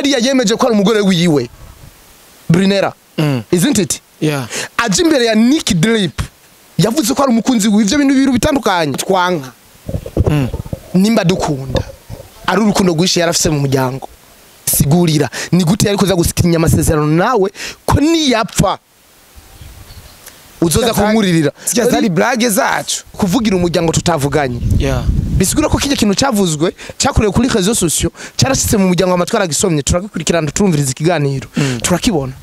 Hariya yemeje ko ari umugore wiwe Brunera. Isn't it? Yeah. Aje imbere ya Nick Drip yavuze ko ari umukunzi wiwe. Ivyo bintu bibiri bitandukanye twanka. Nimba dukunda ari urukundo rwinshi yarafise mu muryango, sigurira ni gute yari kuza gusinya amasezerano nawe ko niyapfa uzoza kumuririra? Sijya zari blague zacu kuvugira umuryango tutavuganye. Yeah. Bisigura ko kijya kintu cyavuzwe cyakorewe kuri réseaux sociaux cyarashitse mu muryango, amatwara agisomye, turagikurikirana, turumviriza ikiganiro, turakibona.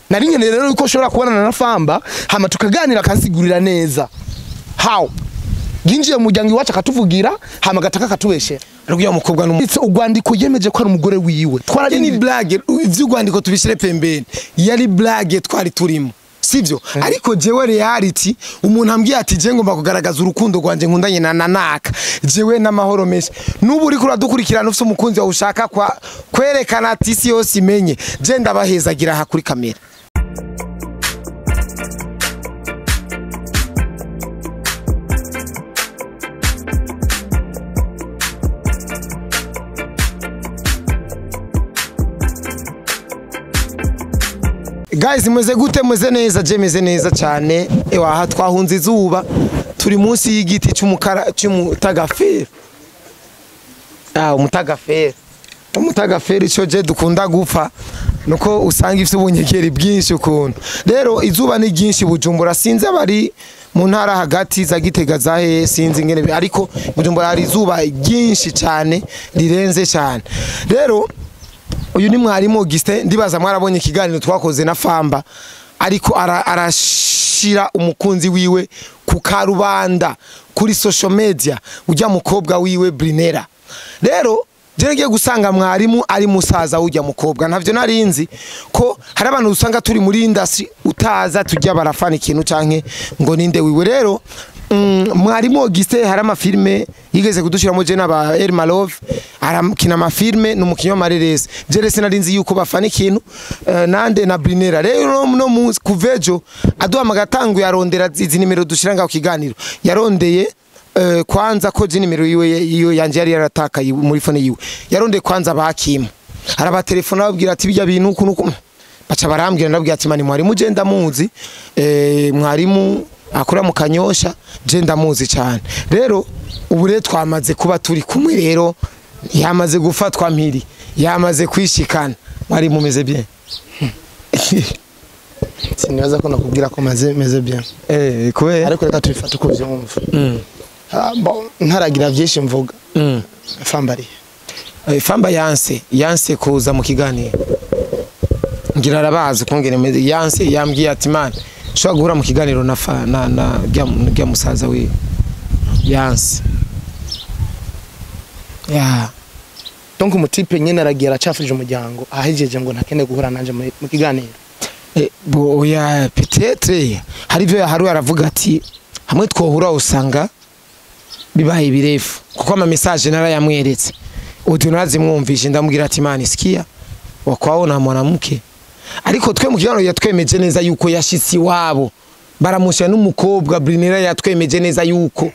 Nari nkeneye rero yuko ushobora kubonana na Famba hama tukaganira akansigurira neza how yinjiye mu muryango iwacu akatuvugira hama gataka akatubeshera. Ariko uyu mukobwa ni Ndetse urwandiko yemeje ko ari umugore wiwe. Twari ni blague, ivy'urwandiko tubishire pembeni. Yari blague twari turimo. Sivyo? Ariko jewe reality umuntu ambwiye ati je ngomba kugaragaza urukundo rwanje nkundanye na nanaka, jewe n'amahoro menshi. Nubu uriko uradukurikirana ufise umukunzi wawe ushaka kwa kwerekana ati isi yose imenye, je ndabahezagira aha kuri kamera. Guys, mweze gute? Mweze neza? Je meze neza cyane. Ewa aha twahunze izuba, turi munsi y'igiti cy'umukara cy'umutagaferi. Umutagaferi. Umutagaferi cyo je dukunda gupfa nuko usanga ifite ubunyegeri bwinshi ukuntu. Rero izuba ni ryinshi Bujumbura, sinzi abari mu ntara hagati za Gitega za he sinzi ngene, ariko Bujumbura hari izuba ryinshi cyane rirenze cyane. Rero uyu ni mwarimu Augustin, ndibaza mwarabonye ikiganiro twakoze na Famba, ariko arashira umukunzi wiwe ku karubanda kuri social media, ujya mukobwa wiwe Brinera. Rero je ngiye gusanga mwarimu ari musaza ujya mukobwa, ntavyo narinzi ko hari abantu usanga turi muri industry utaza tujya barafana ikintu canke ngo ninde wiwe. Rero mwarimu Augustin hari amafilme yigeze kudushiramo je n'aba Elma Love, arakina amafilme n'umukinyo Marerese. Je rese narinzi yuko bafana ikintu nande na Brinera. Rero no munsi kuvejo aduhamagara atanguye arondera izi nimero dushira ngaho kiganiro, yarondeye kwanza ko je nimero yiwe iyo yanje yari yaratakaye muri phone yiwe, yarondeye kwanza bakima arabatelefona ababwira ati bijya bintu kunuko baca barambwira, ndabwira ati mani mwarimu je ndamuzi, mwarimu akora mu Kanyosha je ndamuzi cyane. Rero ubu rero twamaze kuba turi kumwe, rero yamaze gufatwa mpiri, yamaze kwishikana. Mwari mumeze bien? Sinibaza ko nakubwira ko meze bien. Kubera ariko reka tubifate uko vyumva. Ntaragira byinshi mvuga. Famba ari Famba yanse kuza mu kiganiro, ngira arabazi kongere yanse, yambwiye ati man ushobora guhura mu kiganiro na na na musaza wiwe yanse. Ya donc umutipe nyene aragira aracafurije umuryango ahejeje ngo ntakene guhura nanje mu kiganiro. Bo oya peut-être hari ivyo yaharuye aravuga ati hamwe twohura usanga bibaye birefu, kuko ama message narayamweretse audio narazimwumvise, ndamubwira ati man sikia wakwao na mwanamke. Ariko twe mu kiganiro yatwemeje neza yuko yashitsi wabo baramusha n'umukobwa Brinera, yatwemeje neza yuko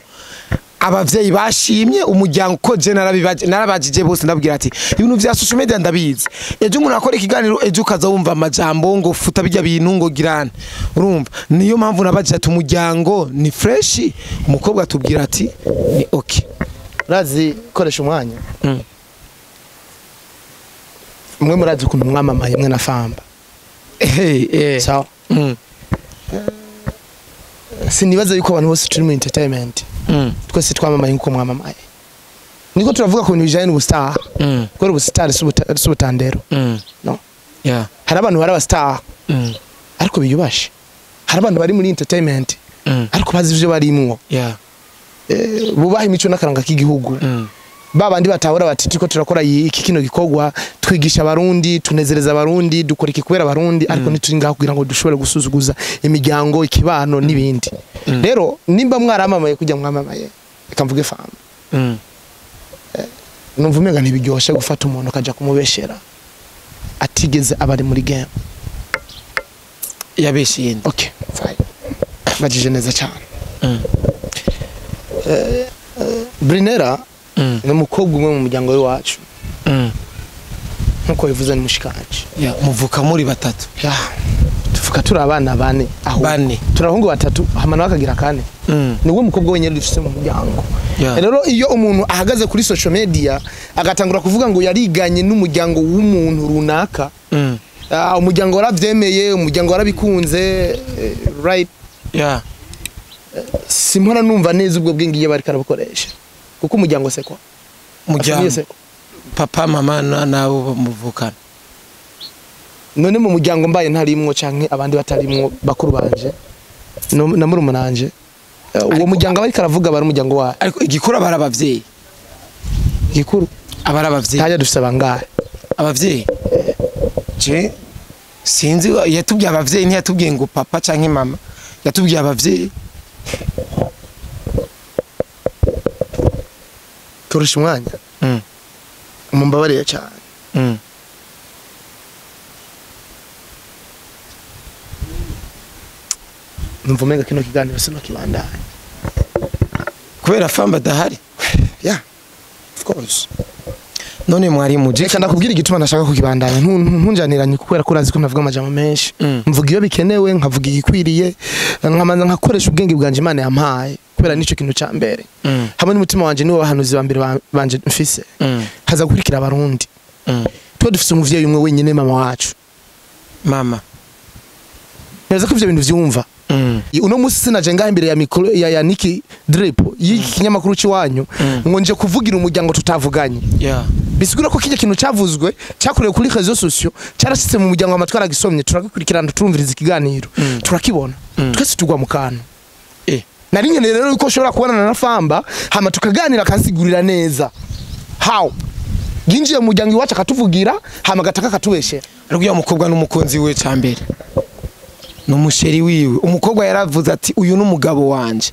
abavyeyi bashimye umuryango, ko je narabajije bose ndabwira ati ibintu vya social media ndabizi, ejo umuntu akora ikiganiro ejo ukaza wumva amajambo ngo futa bijya bintu ngo girana, urumva niyo mpamvu nabajije ati umuryango ni fresh, umukobwa atubwira ati ni okay. Urazi koresha umwanya. Mwe murazi ukuntu mwamamaye mwe na Famba. Sawa. Sinibaza yuko abantu bose turi mu entertainment twese twamamaye nkuko mwamamaye. Niko turavuga ku bintu bijanye n'ubustar. Kubera ubustar si ubutandero. No. Yeah. Hari abantu bari abastar ariko biyubashe. Hari abantu bari muri entertainment ariko bazi ivyo barimwo. Yeah. Bubaha imico n'akaranga k'igihugu. Babandi batahora bati turiko turakora iki kino gikorwa, twigisha abarundi, tunezereza abarundi, dukora iki kubera abarundi, ariko ntituri ngaho kugira ngo dushobore gusuzuguza imiryango, ikibano n'ibindi. Rero nimba mwaramamaye kujya mwamamaye, reka mvuge Famba. Numva umenga ntibiryoshe gufata umuntu akaja kumubeshera atigeze abari muri game. Yabeshiye. Okay, fine. Bajije neza cyane. Brinera ni umukobwa umwe mu muryango w'iwacu. Nkuko bivuze ni mushikanje. Yeah, muvuka muri batatu. Yeah. Tuvuka turi abana bane aho. Bane. Turi abahungu batatu hama nawe akagira kane. Niwe mukobwa wenyine dufise mu muryango. Yeah. Rero iyo umuntu ahagaze kuri social media agatangura kuvuga ngo yariganye n'umuryango w'umuntu runaka, umuryango waravyemeye, umuryango warabikunze, right? Yeah. Simpora numva neza ubwo bwenge iyo bariko arabukoresha. Kuko umuryango se kwa? Umuryango papa mama nabo muvukana. None mu muryango mbaye ntarimwo canke abandi batarimwo bakuru banje na murumunanje, uwo muryango bariko aravuga bari umuryango wa. Ariko igikuru abari abavyeyi. Igikuru abari abavyeyi. Ntajya dufise bangahe? Abavyeyi. Je sinzi yatubwiye abavyeyi ntiyatubwiye ngo papa canke mama. Yatubwiye abavyeyi. Turusha umwanya. Mumbabarire cyane. Numva umenga kino kiganiro sinokibandanya. Kubera Famba adahari? Yeah. Of course. None mwarimu je reka ndakubwira igituma nashaka kukibandanya. Ntunjaniranye kubera ko urazi ko navuga amajambo menshi. Mvuga iyo bikenewe, nkavuga igikwiriye, nkamanza nkakoresha ubwenge bwanje Imana yampaye kubera nico kintu ca mbere. Hamwe n'umutima wanje niwo bahanuzi ba mbere banje mfise. Haza gukurikira abarundi. Twe dufise umuvyeyi umwe wenyine, mama wacu. Mama. Neza ko ivyo bintu vyumva. Uno musi sinaje ngaha imbere ya mikro ya Nick Drip y'iki kinyamakuru ciwanyu ngo nje kuvugira umuryango tutavuganye. Yeah. Bisigura ko kijya kintu cyavuzwe cyakorewe kuri réseaux sociaux cyarashitse mu muryango amatwi aragisomye, turagikurikirana, turumviriza ikiganiro, turakibona. Twese tugwa mu kantu. Nari nkeneye rero yuko ushobora kubonana na Famba hama tukaganira akansigurira neza. How? Yinjiye mu muryango iwacu akatuvugira hama gataka akatubeshera. Ariko uyu mukobwa n'umukunzi we cambere. Numusheri wiwe. Umukobwa yaravuze ati uyu n'umugabo wanje.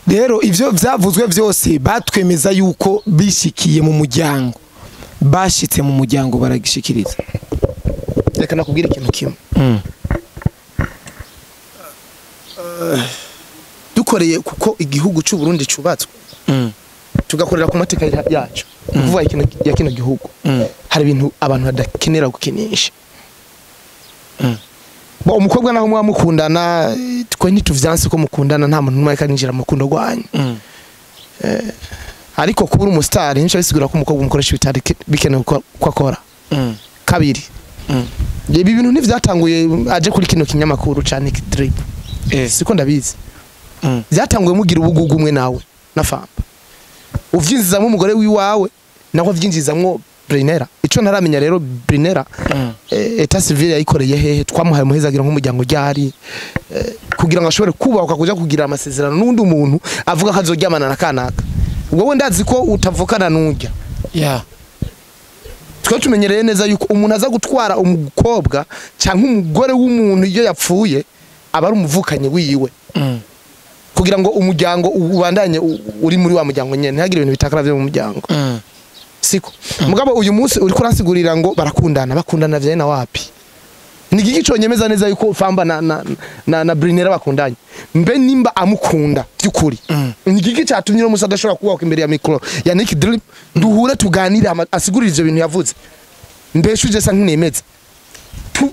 Rero ivyo vyavuzwe vyose batwemeza yuko bishikiye mu muryango. Bashitse mu muryango baragishikiriza. Reka nakubwira ikintu kimwe. Dukoreye kuko igihugu cy'u Burundi cubatswe. Tugakorera ku mateka yacu. Kuvuga ikintu ya kino gihugu. Hari ibintu abantu badakenera gukinisha. Bo umukobwa naho mwa mukundana twe ntituvyanse ko mukundana, nta muntu numwe kaninjira mu rukundo rwanyu. Ariko kuba umustar ntico bisigura ko umukobwa umukoresha bitari bikenewe ko akora. Kabiri. Ibi bintu ntivyatanguye aje kuri kino kinyamakuru ca Nick Drip. Siko ndabizi. Vyatanguye mugira ubugugu umwe nawe na Famba. Uvyinzizamwo umugore wiwawe naho vyinjizamwo Brinera. Ico ntaramenya rero Brinera etat civil yayikoreye hehe, twamuhaye muhezagira nk'umuryango ryari kugira ngo ashobore kubaka kuja kugira amasezerano n'undi muntu avuga ko azoryamana na kanaka. Wowe ndazi ko utavukana n'urya. Yeah. Twe tumenyereye neza yuko umuntu aza gutwara umukobwa canke umugore w'umuntu iyo yapfuye aba ari umuvukanye wiwe. Kugira ngo umuryango ubandanye uri muri wa muryango nyene, ntihagire ibintu bitakara vyo mu muryango. Siko. Mugabo uyu munsi uri kuransigurira ngo barakundana, bakundana vyene na wapi? Ni giki conyemeza neza yuko Famba na Brinera bakundanye? Mbe nimba amukunda byukuri. Ni giki cyatumye no musa adashobora kubaka imbere ya micro ya Nick Drip duhure tuganire asigurira ivyo bintu yavuze. Mbeshuje sa nkinemeza.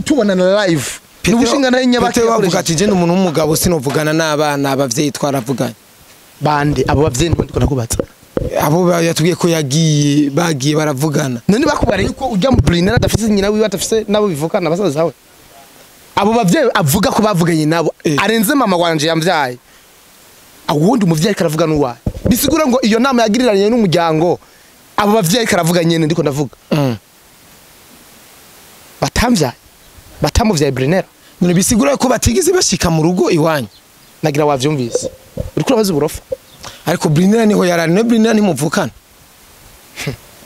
Tubonana live. Nubushinga nayo nyabaki bavuga ati je n'umuntu w'umugabo sinovugana n'abana abavyeyi twaravuganye. Bande abo bavyeyi ndiko nakubatsa. Abo yatubwiye ko yagiye bagiye baravugana. None bakubare yuko ujya mu Brinera adafise nyina wiwe atafise nabo bivukana basaza bawe. Abo bavyeyi avuga ko bavuganye nabo arenze mama wanje yamvyaye. Awundi umuvyeyi karavuga n'uwaye. Bisigura ngo iyo nama yagiriranye n'umuryango abo bavyeyi karavuga nyene ndiko ndavuga. Batamvyaye. Batamuvyaye Brinera. None bisigura ko batigeze bashika mu rugo iwanyu. Nagira wavyumvise. Uriko urabaza uburofa. Ariko Brinera niho yarari, no Brinera nimuvukana.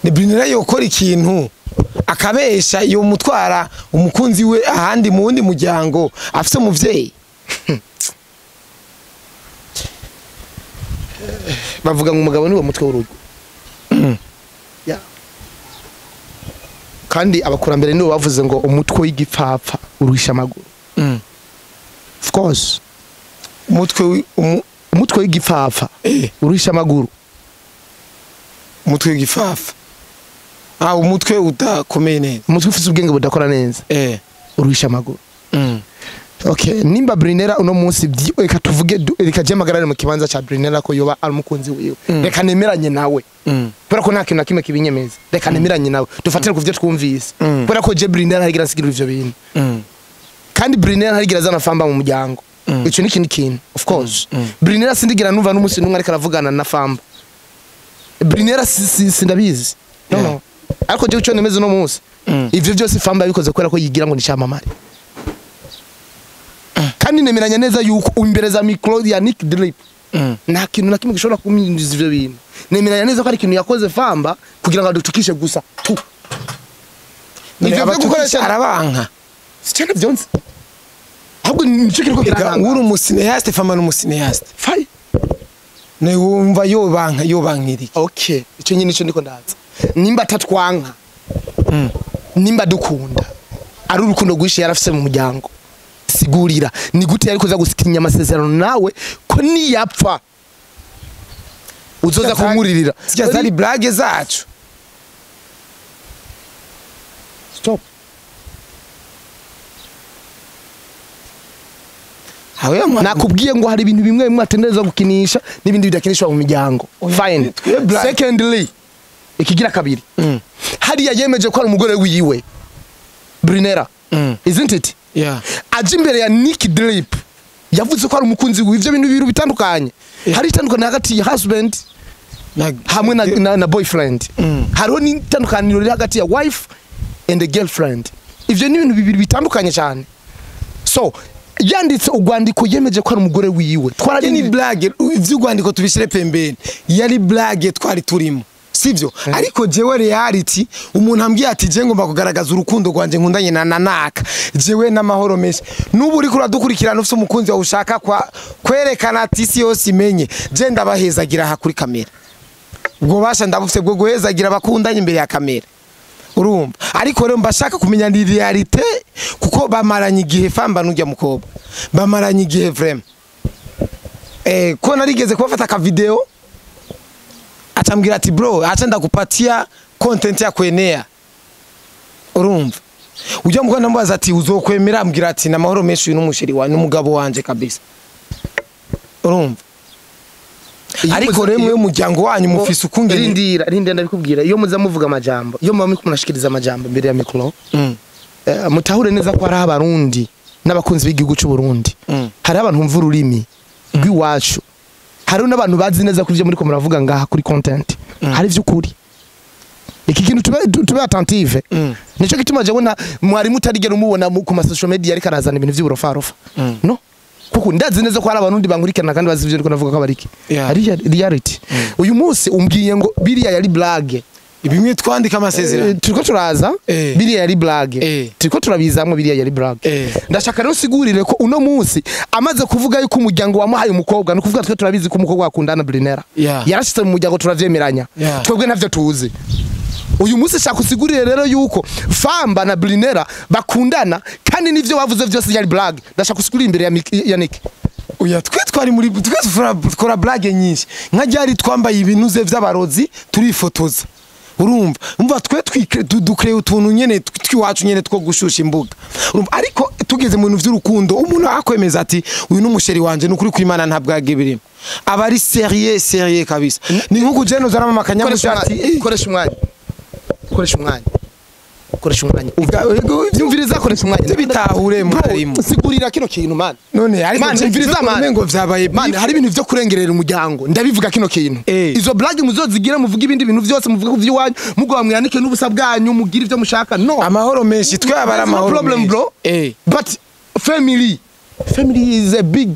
Ni Brinera yokora ikintu akabesha yo mutwara umukunzi we ahandi mu wundi muryango afise umuvyeyi. Bavuga ngo umugabo niwe mutwe w'urugo. Yeah. Kandi abakurambere nibo bavuze ngo umutwe w'igipfapfa uruhisha amaguru. Of course. Umutwe w'igipfapfa uruhisha amaguru. Umutwe w'igipfapfa. Ah, umutwe udakomeye neza. Umutwe ufise ubwenge budakora neza. Uruhisha amaguru. Okay, nimba Brinera uno munsi reka tuvuge reka je magarare mu kibanza cha Brinera ko yoba ari umukunzi wiwe. Reka nemeranye nawe. Kubera ko nta kintu na kimwe kibinyemeza. Reka nemeranye nawe. Dufatire ku byo twumvise. Kubera ko je Brinera harigira asigira ivyo bintu. Kandi Brinera harigira azana Famba mu muryango. Ico ni ikindi kintu, of course. Brinera sindigira numva n'umunsi n'umwe ariko aravugana na Famba. Brinera sindabizi. No no. Ariko je ico nemeze no munsi. Ivyo byose Famba yabikoze kubera ko yigira ngo ni cyamamare. Kandi nemeranya neza yuko imbere za micro ya Nick Drip nta kintu na kimwe gishobora kuminjiza ivyo bintu. Nemeranya neza ko ari ikintu yakoze Famba kugira ngo adutukishe gusa tu. Ivyo byo gukoresha arabanka. Sicyane byonse. Ahubwo nico kiriko kiranga. Uri umucinéaste, Famba ni umucinéaste. Fai. Ne wumva yobanka yobankiriki. Okay, ico nyine nico ndiko ndaza. Nimba atatwanka. Nimba dukunda. Ari urukundo rwinshi yarafise mu muryango. Sigurira ni gute yari kuza gusikinya amasezerano nawe ko niyapfa uzoza kumuririra. Sijya zari blague zacu. Stop. Nakubwiye ngo hari ibintu bimwe bimwe atendereza gukinisha n'ibindi bidakinishwa mu miryango. Fine. Secondly, ikigira kabiri. Hariya yemeje ko ari umugore wiwe Brinera. Isn't it? Yeah. Aje imbere ya Nick Drip yavuze ko ari umukunzi wiwe. Ivyo bintu bibiri bitandukanye. Hari itandukanye hagati ya husband hamwe na boyfriend. Hariho n'itandukaniro riri hagati ya wife and the girlfriend. Ivyo ni ibintu bibiri bitandukanye cyane. So yanditse urwandiko yemeje ko ari umugore wiwe. Twari ni blague, ivy'urwandiko tubishire pembeni. Yari blague twari turimo. Sivyo? Ariko jewe reality umuntu ambwiye ati je ngomba kugaragaza urukundo rwanje nkundanye na nanaka. Jewe n'amahoro menshi. Nubu uri kuradukurikirana ufise umukunzi wawe ushaka kwa kwerekana ati isi yose imenye. Je ndabahezagira aha kuri kamera. Ubwo basha ndabufise bwo guhezagira abakundanye imbere ya kamera. Urumva? Ariko rero mbashaka kumenya ni reality kuko bamaranye igihe Famba n'ujya mukobwa. Bamaranye igihe vraiment. Ko narigeze kubafata ka video atambwira ati bro acha ndakupatia content ya kuenea. Urumva? Ujya mukobwa ndambaza ati uzokwemera, ambwira ati na mahoro menshi uyu n'umusheri wa n'umugabo wanje kabisa. Urumva? Ariko rero mwe muryango wanyu mufise ukungene. Rindira ndabikubwira iyo muza muvuga amajambo, iyo muba munashikiriza amajambo imbere ya micro. Mutahure neza ko hari abarundi n'abakunzi b'igihugu cy'u Burundi. Hari abantu mva ururimi rw'iwacu. Hari n'abantu bazi neza ko ivyo muri ko muravuga ngaha kuri content. Hari vy'ukuri. Iki kintu tube attentive. Nico gituma jewe na mwarimu utarigera umubona ku ma social media ariko arazana ibintu vy'uburofarofa. No. Kuko ndazi neza ko hari abarundi bankurikirana kandi bazi ivyo ndiko navuga ko bariki. Ari reality. Uyu munsi umbwiye ngo biriya yari blague. Ibimwe twandika amasezerano. Turiko turaza biriya yari blague. Turiko turabizamwe biriya yari blague. Ndashaka rero sigurire ko uno munsi amaze kuvuga yuko umuryango wamuhaye umukobwa, no kuvuga twe turabizi ko umukobwa akundana Brinera. Yarashitse mu muryango turavyemeranya. Twebwe ntavyo tuzi. Uyu munsi shaka usigurire rero yuko Famba na Brinera bakundana kandi nivyo bavuze vyose yari blague. Ndashaka usigurire imbere ya Nick. Oya twe twari muri twe tukora blague nyinshi. Nka ryari twambaye ibinuze vy'abarozi turifotoza. Urumva? Umva twe dukreye utuntu nyene twiwacu nyene two gushusha imbuga. Urumva? Ariko tugeze mu bintu vy'urukundo umuntu akwemeza ati uyu n'umusheri wanje nukuri kwimana nta bwage birimo. Aba ari sérieux sérieux kabisa. Ni nkuko je no zarama makanyamushati. Koresha umwanya. Koresha umwanya. Koresha umwanya. Yumviriza koresha umwanya. Bitahure mwarimu. Sigurira kino kintu man. None ariko mviriza man ngo vyabaye man hari ibintu vyo kurengerera umuryango. Ndabivuga kino kintu. Izo blague muzozigira muvuga ibindi bintu vyose muvuga ku vy'iwanyu mugo bamwanike n'ubusa bwanyu mugira ivyo mushaka. No. Amahoro menshi twe abara amahoro. Problem bro. But family. Family is a big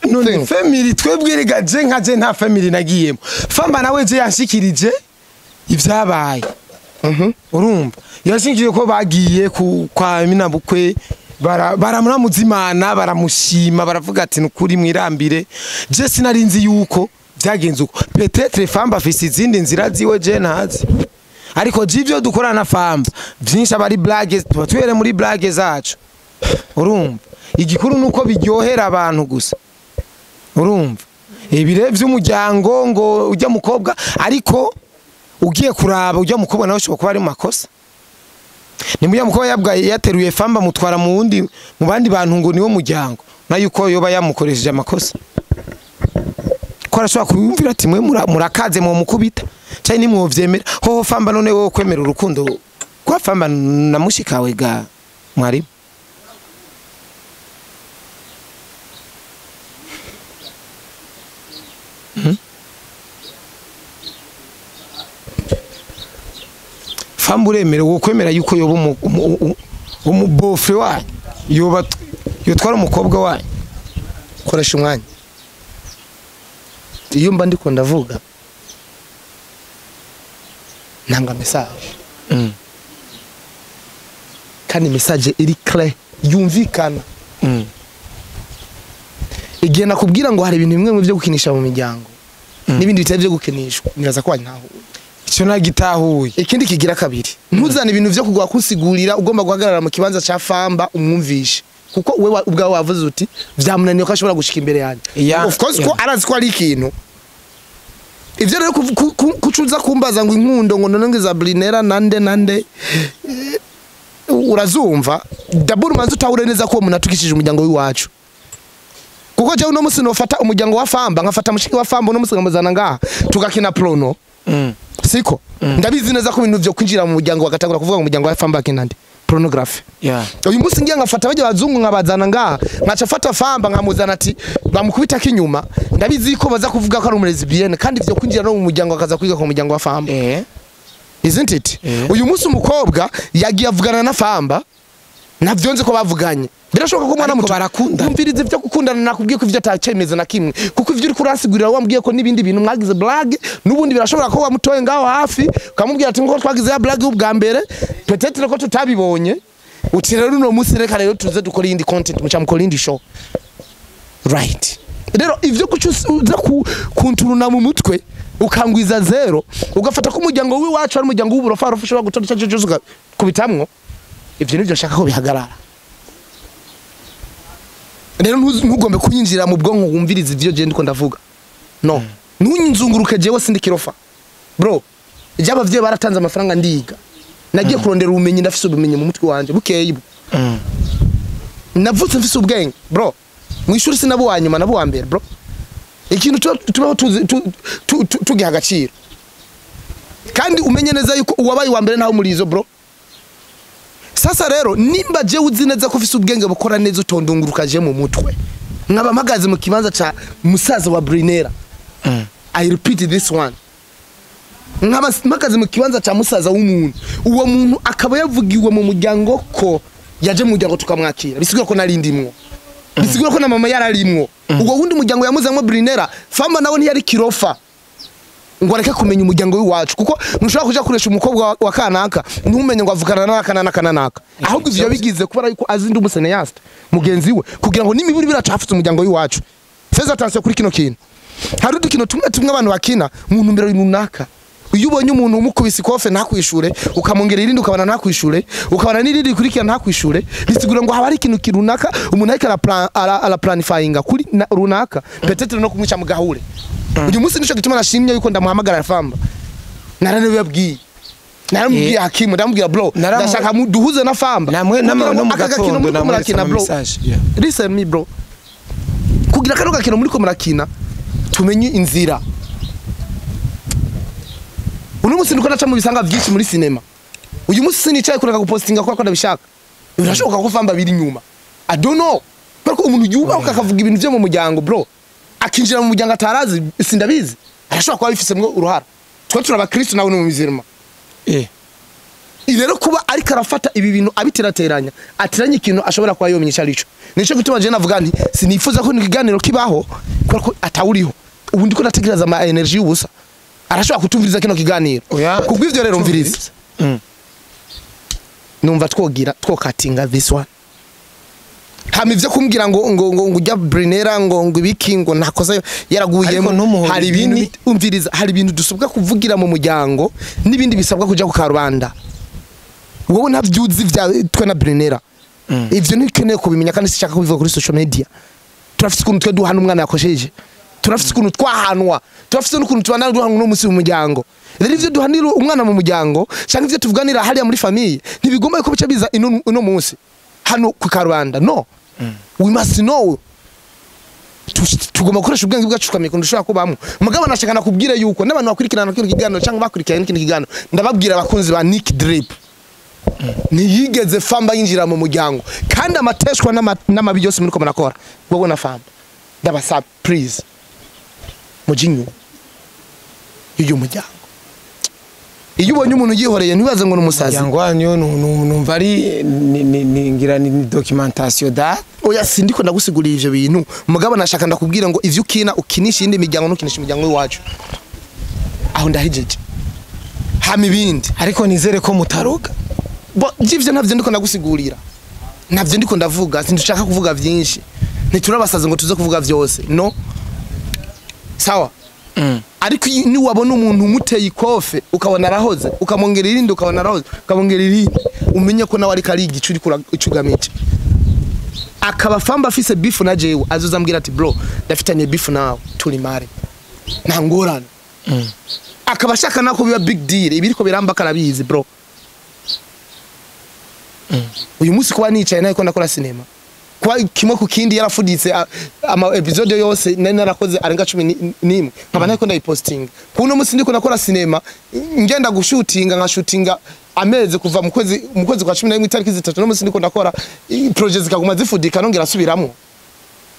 none family twebwirega je nka je nta family nagiyemo. Famba nawe je yanshikirije ivyabaye. Urumva yashingiye ko bagiye kwa Minabukwe baramuzimana baramushima baravuga ati nukuri mwirambire. Je sinarinzi yuko byagenze uko. Peut-être Famba afise izindi nzira ziwe je ntazi. Ariko jivyo dukorana na Famba byinshi abari blague tuba twere muri blague zacu. Urumva igikuru nuko biryohera abantu gusa. Urumva ibire vy'umuryango ngo ujya mukobwa ariko Ugiye kuraba ujya mukobwa nawe ushobora kuba ari mu makosa. Ni mujya mukobwa yabwaye yateruye Famba mutwara mu wundi mu bandi bantu ngo niwo muryango na yuko yoba yamukoresheje amakosa. Ko arashobora kuyumvira ati mwe murakaze mu mukubita cyane nimwovyemera hoho Famba none wowe kwemera urukundo kwa Famba na mushikawe ga mwarimu. Famba uremera wo kwemera yuko yoba umubofre wanyu yoba yotwara umukobwa wanyu. Koresha umwanya. Iyo mba ndiko ndavuga nanga message. Kandi message iri clair yumvikana. Igihe nakubwira ngo hari ibintu bimwe mu byo gukinisha mu miryango n'ibindi bitari byo gukinishwa nibaza ko ntaho icyo nagitahuye. Ikindi kigira kabiri, ntuzane ibintu byo kugwa kusigurira ugomba guhagarara mu kibanza ca Famba umwumvishe, kuko wewe ubwawe wavuze uti vyamunaniye ko ashobora gushika imbere yanjye. Of course ko arazi ko ari ikintu. Ivyo rero kucuza kumbaza ngo inkundo ngo none ngiza Brinera nande nande urazumva daburu manzu utahure neza ko umuntu atukishije umuryango w'iwacu. Kuko je uno musi nofata umuryango wa Famba nkafata mushiki wa Famba uno musi nkamuzana ngaha tugakina prono. Siko ndabizi neza ko ibintu byo kwinjira mu muryango bagatangura kuvuga ngo umuryango wa Famba kinande pornography. Uyu munsi ngiye ngafata bajya bazungu nkabazana ngaha nkaca fata Famba nkamuzana ati bamukubita kinyuma ndabizi ko baza kuvuga ko ari umulesbienne kandi ivyo kwinjira no mu muryango akaza kwiga ku muryango wa Famba. Isn't it? Uyu munsi umukobwa yagiye avugana na Famba navyonze ko bavuganye. Birashoboka ko umwana muto barakunda. Umvirize ivyo gukundana nakubwiye ko ivyo atacemeza na kimwe kuko ivyo uri kuransigurira wambwiye ko nibindi bintu mwagize blague nubundi birashobora ko wamutoye ngaho hafi ukamubwira ati ngo twagize ya blague ubwa mbere peut-être ko tutabibonye uti rero uno munsi reka rero tuze dukora iyindi content muca mukora iyindi show. Right. Rero ivyo kucuza kunturuna mu mutwe ukangwiza zero ugafata ko umuryango w'iwacu ari umuryango w'uburofa ushobora gutora icyo cyose kubitamwo ivyo nivyo nshaka ko bihagarara. Rero ntugombe kunyinjira mu bwonko wumviriza ivyo je ndiko ndavuga. No. Ntunyinzunguruke jewe sindi kirofa. Bro, je abavyeyi baratanze amafaranga ndiga. Nagiye kurondera ubumenyi ndafise ubumenyi mu mutwe wanje bukeye. Navutse mfise ubwenge, bro. Mu ishuri sinabo wa nyuma nabo wa mbere, bro. Ikintu tubaho tugiha agaciro. Kandi umenye neza yuko uwabaye wa mbere ntaho murizo, bro. Sasa rero nimba je uzi neza ko ufise ubwenge bukora neza utondunguruka je mu mutwe nkaba mpagaze mu kibanza ca musaza wa Brinera. I repeat this one. Nkaba mpagaze mu kibanza ca musaza w'umuntu, uwo muntu akaba yavugiwe mu muryango ko yaje mu muryango tukamwakira, bisigura ko narindimwo, bisigura ko na mama yararimwo. Ubwo wundi muryango yamuzamwe Brinera, Famba nawe ntiyari kirofa ngo areke kumenya umuryango w'iwacu, kuko ntushobora kuja kuresha umukobwa wa kanaka ntumenye ngo avukana n'aka n'aka n'aka. Ahubwo ivyo bigize kubera yuko azi ndi umuseneyaste mugenzi we kugira ngo nimiburi biracafutse umuryango w'iwacu. Feza attention kuri kino kintu. Hari udukino tumwe tumwe abantu bakina mu ntumbero runaka. Iyo ubonye umuntu umukubise ikofe ntakwishure, ukamongera irindi ukabana ntakwishure, ukabana n'irindi rikurikira ntakwishure, bisigura ngo haba hari ikintu kirunaka umuntu ariko ara planifyinga kuri runaka, peut-être no kumwica mu gahure. Uyu munsi nico gituma nashimye yuko ndamuhamagara Famba. Naranabibabwiye. Naramubwiye Hakimu, ndamubwira bro, ndashaka muduhuze na Famba. Namwe no mu gatondo namurakina bro. Listen me bro. Kugira kano gakino muri ko murakina tumenye inzira. Uno munsi ndiko naca mu bisanga byinshi muri cinema. Uyu munsi sinicaye kureka gupostinga kwa ko ndabishaka. Birashoboka ko Famba biri nyuma. I don't know. Kuko umuntu yubaho akavuga ibintu byo mu muryango bro. Akinjira mu muryango atarazi sindabizi. Arashobora kuba bifisemwo uruhara. Twe turi abakristo nawe ni mu mizirima. Rero kuba ariko arafata ibi bintu abiterateranya, atiranye ikintu ashobora kuba yomenyesha arico. Nico gituma je navuga nti sinifuza ko nikiganiro kibaho kuko atawuriho. Ubu ndiko natekereza ama energy y'ubusa. Arashobora kutumviriza kino kiganiro. Kubw'ivyo rero mviriza. Numva twogira twokatinga this one. Hama ivyo kumbwira ngo ngo ngo ujya Brinera ngo ngo ibiki ngo nakoze yaraguyemo, hari ibintu umviriza, hari ibintu dusabwa kuvugira mu muryango nibindi bisabwa kuja ku karubanda. Wowe ntavyuzi vya twe na Brinera. Ivyo ntikeneye kubimenya kandi sishaka kubivuga kuri social media. Turafise ukuntu twe duhana umwana yakosheje. Turafise ukuntu twahanwa, turafise n'ukuntu tubana duhanwa uno munsi mu muryango. Rero ivyo duhanira umwana mu muryango canke ivyo tuvuganira hariya muri famille ntibigomba ko bica biza ino munsi hano ku karubanda. No, we must know. Tugomba gukoresha ubwenge bwacu tukamenya ukuntu dushobora kubamwo. Mugabo nashaka nakubwire yuko n'abantu bakurikirana kino kiganiro cyangwa bakurikirana kino kiganiro, ndababwira abakunzi ba Nick Drip, ntiyigeze Famba yinjira mu muryango, kandi amateshwa n'amabi yose muriko murakora wowe na Famba, ndabasaba please mujye inyuma y'uyu muryango. Iyo ubonye umuntu yihoreye ntibaze ngo ni umusazi. Umuryango wanyu numva ari ngira ni documentation da. Oya, sindiko ndagusigurira ivyo bintu, mugabo nashaka ndakubwira ngo ivyo ukina ukinisha iyindi miryango, ntukinisha umuryango w'iwacu. Aho ndahejeje, hama ibindi. Ariko nizere ko mutaroga. Bo ivyo ntavyo ndiko ndagusigurira, ntavyo ndiko ndavuga, sindushaka kuvuga vyinshi, ntiturabasaze ngo tuze kuvuga vyose. No sawa. Ariko niwabona umuntu umuteye ikofe ukabona arahoze, ukamwongera irindi, ukabona arahoze, ukamwongera irindi, umenye ko nawe ariko ari igicu uriko ucugamije. Akaba Famba afise beef na jewe, azoza ambwira ati: "Bro, ndafitanye beef nawe, turi mare, nta ngorane." Akaba ashaka nako biba big deal, ibiriko biramba karabizi bro. Uyu munsi kuba nicaye nawe ko ndakora sinema, kuba kimwe ku kindi yarafuditse ama episode yose nari narakoze arenga 11, nkaba nariko ndayipostinga. Kuno munsi ndiko nakora sinema, ngenda gushutinga, nkashutinga amezi kuva mu kwezi kwa 11 itariki 3, no munsi ndiko ndakora project zikaguma zifudika, nongera asubiramwo,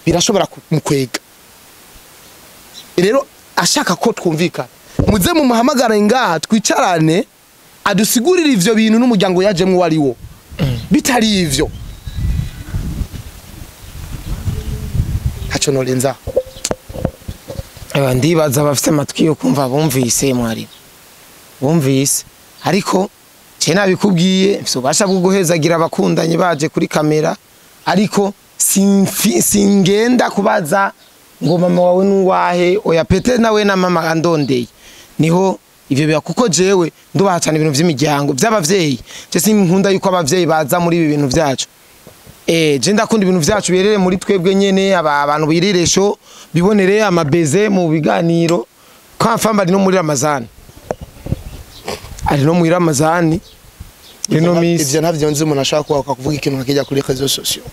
birashobora kumukwega. Rero ashaka ko twumvikana, muze mumuhamagare ngaha twicarane, adusigurire ivyo bintu n'umuryango yajemwo wari wo. Bitari ivyo ntaco norenza. Eba, ndibaza abafite amatwi yo kumva bumvise, mwari bumvise. Ariko je nabikubwiye, mfise ububasha bwo guhezagira abakundanye baje kuri kamera, ariko singenda kubaza ngo mama wawe nuwahe. Oya, pete nawe na mama andondeye niho ivyo biba, kuko jewe ndubaha cyane ibintu vy'imiryango vy'abavyeyi. Je sinkunda yuko abavyeyi baza muri ibi bintu vyacu. Je ndakunda ibintu vyacu birere muri twebwe nyene, aba abantu biriresho bibonere amabeze mu biganiro. Kwa Famba ari no muri Ramazani, ari no muri Ramazani ino misi. Ivyo ntavyo nzi. Umuntu ashaka kuba kuvuga ikintu nkakijya kuri réseaux sociaux,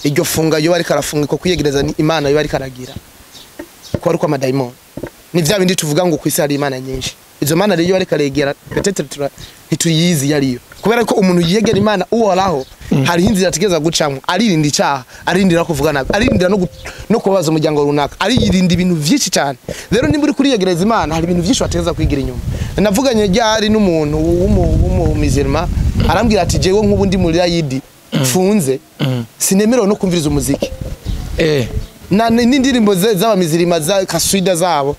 iryo funga yo ariko arafunga ko kwiyegereza ni Imana yo ariko aragira ko ari uko amadayimoni ni vya bindi tuvuga ngo kwisi hari imana nyinshi. Izo mana rero iyo ariko aregera, peut-être ntituyizi yariyo, kubera ko umuntu yiyegera Imana uhoraho hariho inzira ategereza gucamwo: aririnda icaha, arindira kuvuga nabi, arindira no kubabaza umuryango runaka, aririnda ibintu vyinshi cyane. Rero nimba uri kuriyegereza Imana, hari ibintu vyinshi wategereza kwigira inyuma. Navuganye ryari n'umuntu w'umumizirima, arambwira ati: "Jewe nk'ubu ndi muri rayidi mfunze, sinemerewe no kumviriza umuziki na n'indirimbo z'abamizirima za kaswida zabo.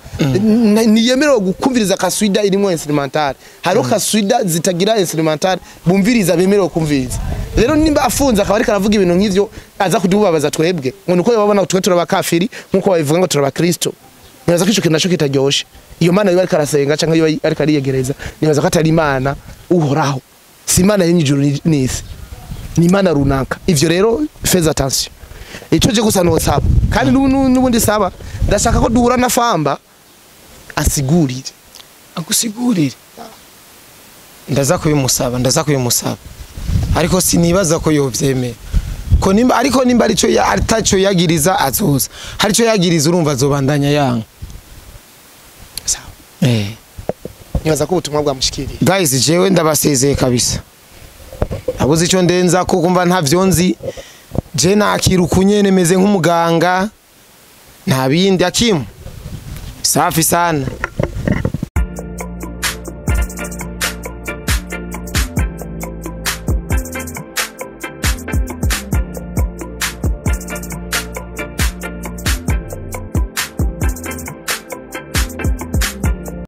Niyemerewe gukumviriza kaswida irimo instrumental. Hariho kaswida zitagira instrumental bumviriza, bemerewe kumviriza." Rero nimba afunze akaba ariko aravuga ibintu nk'ivyo, aza kudubabaza twebwe ngo nuko babona twe turabakafiri, nkuko babivuga ngo turabakristo, nibaza ko ico kintu naco kitaryoshe. Iyo mana yoba ariko arasenga canke yoba ariko ariyegereza, nibaza ko atari Imana uhoraho, si Imana y'ijuru n'isi, ni imana runaka. Ivyo rero fais attention. Ico je gusa nosaba, kandi n'ubundi saba, ndashaka ko duhura na Famba asigurire. Agusigurire, ndaza kubimusaba, ndaza kubimusaba, ariko sinibaza ko yovyemera ko nimba, ariko nimba arico ataco yagiriza azoza, hari ico yagiriza urumva azobandanya yanga. Sawa. Nibaza ko ubutumwa bwamushikiriye. Guys, jewe ndabasezeye kabisa, abuze ico ndenza ko kumva ntavyo nzi. Je nakira ukunyene meze nk'umuganga, nta bindi. Akimu safi sana.